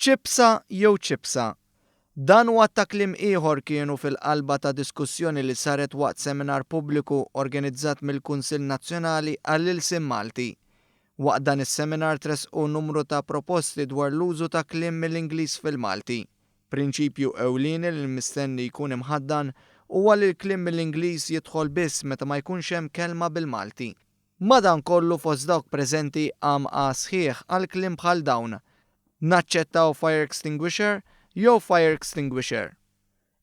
Ċipsa jew ċipsa? Dan u għadd ta' kliem ieħor kienu fil-qalba ta' diskussjoni li saret waqt seminar pubbliku organizzat mill-Kunsill Nazzjonali għall-Ilsien Malti. Waqt dan is-seminar tressqu numru ta' proposti dwar l-użu ta' kliem mill-Ingliż fil-Malti. Prinċipju ewlieni li mistenni jkun imħaddan huwa li l-kliem mill-Ingliż jidħol biss meta ma jkunx hemm kelma bil-Malti. Madankollu fost dawk preżenti qam għagħa sħiħ għal kliem bħal dawn, Naċċettaw fire extinguisher jew fajr extinguixer?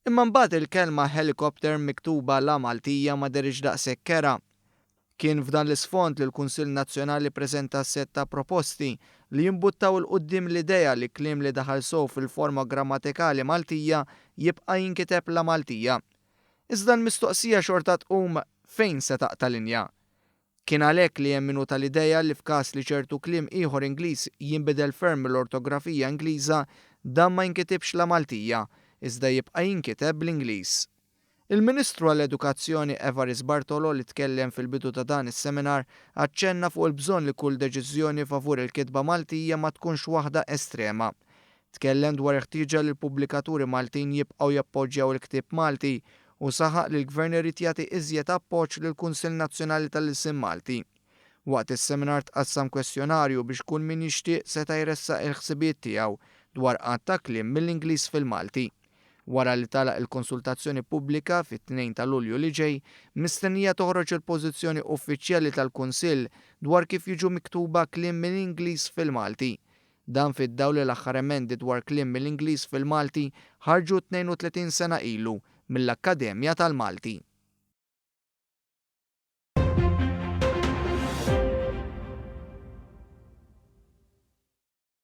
Imma mbagħad il-kelma helicopter miktuba la Maltija ma dehritx daqshekk kerha. Kien f'dan l-isfond li l-Kunsill Nazzjonali ppreżenta sett ta' proposti li jimbuttaw 'il quddiem l-idea li kliem li daħal sew fil-forma grammatikali Maltija jibqa' jinkiteb la Maltija. Iżda l-mistoqsija xorta tqum fejn se taqta' linja? Kien għalhekk li hemm min hu tal-idea li f'każ li ċertu kliem ieħor Ingliż jinbidel ferm mill-ortografija Ingliża, dan ma jinkitibx la Maltija, iżda jibqa' jinkiteb bl-Ingliż. Il-Ministru għall-Edukazzjoni Evarist Bartolo li tkellem fil-bidu ta' dan is-seminar aċċenna fuq il-bżonn li kull deċiżjoni favur il-kitba Maltija ma tkunx waħda estrema. Tkellem dwar il-ħtieġa li l-pubblikaturi Maltin jibqgħu jappoġġjaw il-ktieb Malti u saħaq li l-Gvern irid jagħti iżjed appoġġ lill-Kunsill Nazzjonali tal-Ilsien Malti. Waqt is-seminar tqassam kwestjonarju biex kull min jixtieq seta' jressaq il-ħsibijiet tiegħu dwar għadd ta' kliem mill-Ingliż fil-Malti. Wara li tagħlaq il-konsultazzjoni pubblika fit-2 ta' Lulju li ġej, mistennija toħroġ il-pożizzjoni uffiċjali tal-Kunsill dwar kif jiġu miktuba kliem mill-Ingliż fil-Malti. Dan fid-dawl li l-aħħar emendi dwar kliem mill-Ingliż fil-Malti ħarġu 32 sena ilu mill-Akkademja tal-Malti.